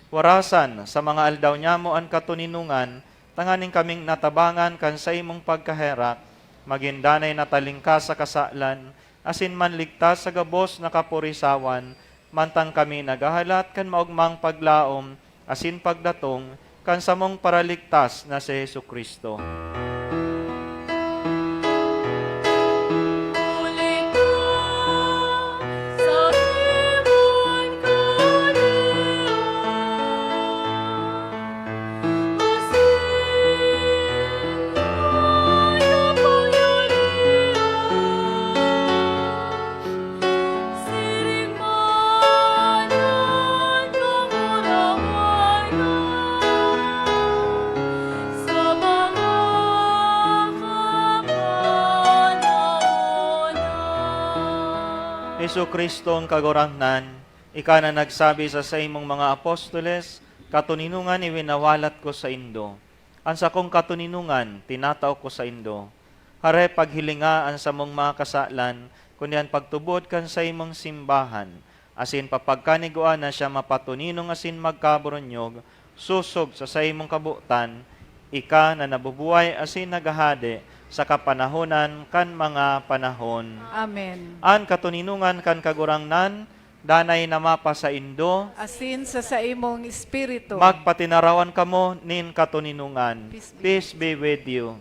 Warasan sa mga aldaw nyamo an katoninongan, tanganing kaming natabangan kan saimong pagkaherak, magin danay na talingkas sa kasalan, asin manligtas sa gabos na kapurisawan, mantang kami naghahalat kan maogmang paglaom asin pagdatong kan samong Paraligtas na si Jesu-Cristo. Huli ka sa Heron Kalea, asin ang kapangyarihan, siring man an kamurawayan sa mga kapanahonan. Jesu-Cristong Kagurangnan, ika na nagsabi sa saimong mga apostoles, "Katoninongan iwinawalat ko saindo. An sakong katoninongan tinatao ko saindo." Hare, paghilinga an samong mga kasalan, kundi an pagtubod kan saimong simbahan, asin papagkanigua na siya mapatoninong asin magkaboronyog, sosog sa saimong kabotan, ika na nabubuhay asin naghahade sa kapanahonan kan mga panahon. Amen. An katoninongan kan Kagurangnan danay na mapasaindo. Asin sa saimong espiritu. Magpatinarawan kamo nin katoninongan. Peace be Peace be with you.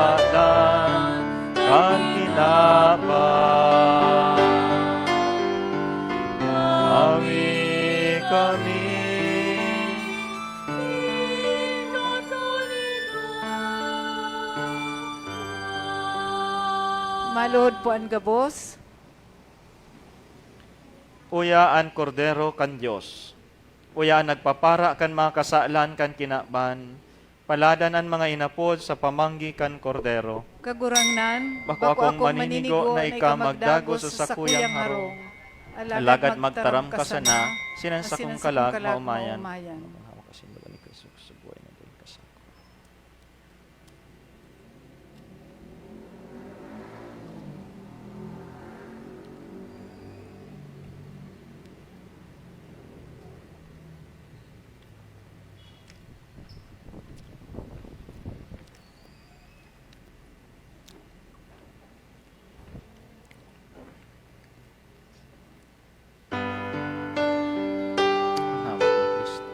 Pagkasalan kan tinapay, awi kami. Maluhod po an gabos. Uya an Kordero kan Dios. Uya an nagpapara kan mga kasalan kan kinaban. Paladan an mga inapod sa pamanggi kan Kordero. Kagurangnan, bako akong maninigo na ika magdagos sa sakuyang harong. Alagad magtaram ka sana, sinan sakong kalag maomayan. Hawak ka sa buhay na buhay ka sa Hawak ni Cristo.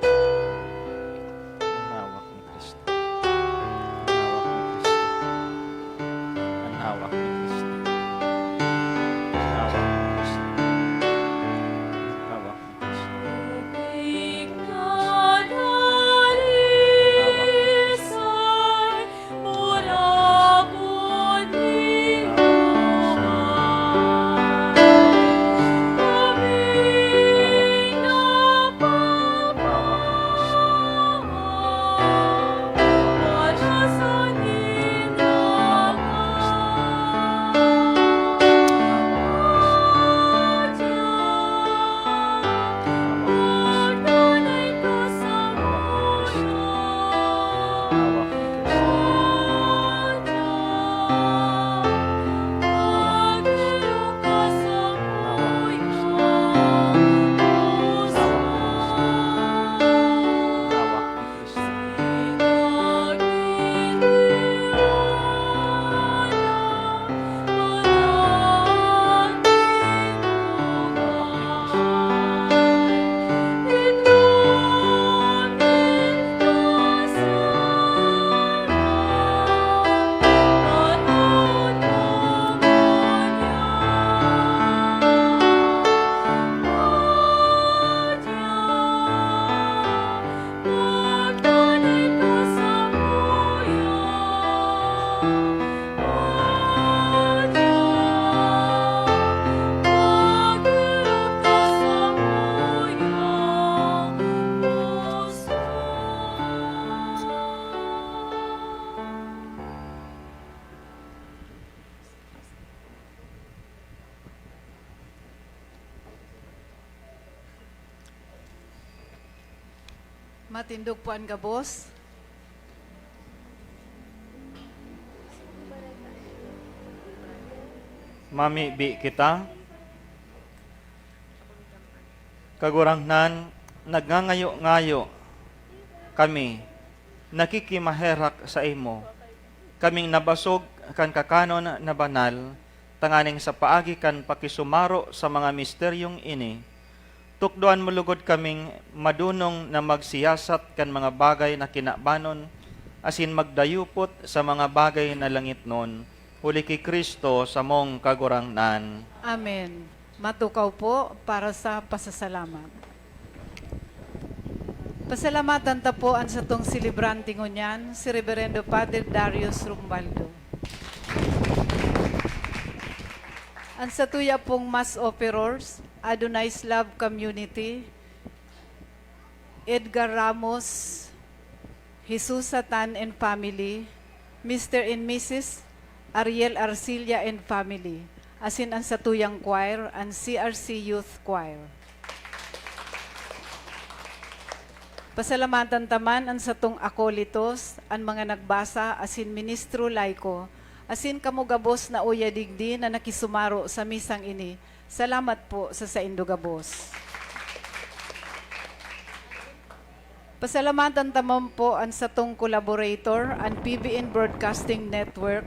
Matindog po an gabos. Mamibi kita. Kagurangnan, nagngangayo-ngayo kami, nakikimaherak saimo, kaming nabasog kan kakanon na banal, tanganing sa paagi kan pakisumaro sa mga misteryong ini, tukdoan mo lugod kaming madunong na magsiyasat kan mga bagay na kinabanon asin magdayupot sa mga bagay na langitnon, huli ki Cristo, samong Kagurangnan. Amen. Matukaw po para sa pasasalamat. Pasalamatan ta po an satong selebrante ngunyan, si Reverendo Padre Darius Rumbaldo. An satuya pong mass offerers, Adonai's Love Community, Edgar Ramos, Jesusa Tan and family, Mister and Missus Ariel Arcilla and family, asin an satuyang choir, an C R C Youth Choir. Pasalamatan ta man an satong akolitos, an mga nagbasa asin ministro laiko, asin kamo gabos na uya digdi na nakisumaro sa misang ini. Salamat po sa saindo gabos. Pasalamatan ta man po an satong collaborator, an P B N Broadcasting Network,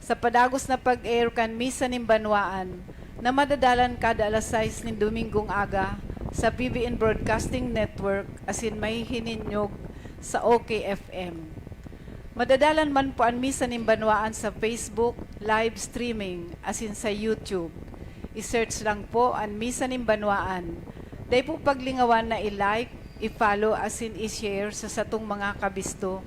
sa padagos na pag-air kan Misa nin Banwaan, na madadalan kada alas sais nin Domingong aga sa P B N Broadcasting Network asin mahihininyog sa O K F M. Madadalan man po an Misa nin Banwaan sa Facebook live streaming asin sa YouTube. I-search lang po an Misa nin Banwaan. Dai po paglingawan na i-like, i-follow asin i-share sa satong mga kabisto,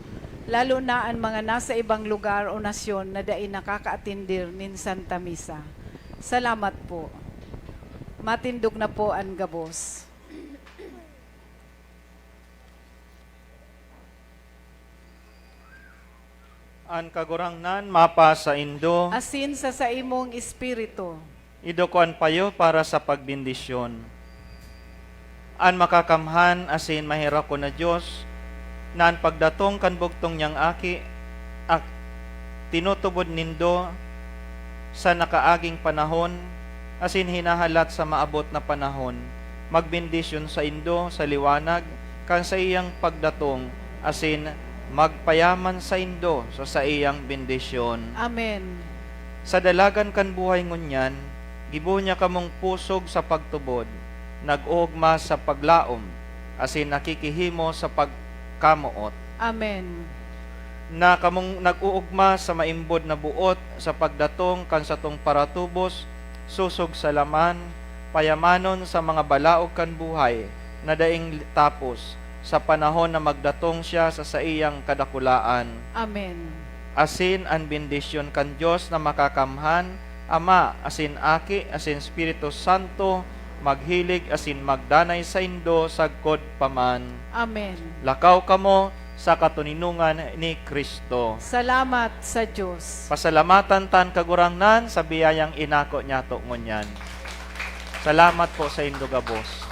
lalo na an mga nasa ibang lugar o nasyon na dai nakakaatendir nin Santa Misa. Salamat po. Matindog na po an gabos. An Kagurangnan mapasaindo. Asin sa saimong espiritu. Idukon payo para sa pagbendisyon. An makakamhan asin maherakon na Dios, na an pagdatong kan bugtong niyang Aki, ak-, tinutubod nindo sa nakaaging panahon, asin hinahalat sa maabot na panahon, magbendisyon saindo sa liwanag kan saiyang pagdatong, asin magpayaman saindo sa saiyang bendisyon. Amen. Sa dalagan kan buhay ngunyan, gibo niya kamong pusog sa pagtubod, nag-oogma sa paglaom, asin nakikihimo sa pagkamoot. Amen. Na kamong nag-oogma sa maimbod na boot sa pagdatong kan satong paratubos, sosog sa laman, payamanon sa mga balaog kan buhay na daing tapos, sa panahon na magdatong siya sa saiyang kadakulaan. Amen. Asin an bendisyon kan Dios na Makakamhan, Ama, asin Aki, asin Espiritu Santo, maghilig asin magdanay saindo sagkod pa man. Amen. Lakaw kamo sa katoninongan ni Cristo. Salamat sa Dios. Pasalamatan ta an Kagurangnan sa biyayang inako niyato ngunyan. Salamat po saindo gabos.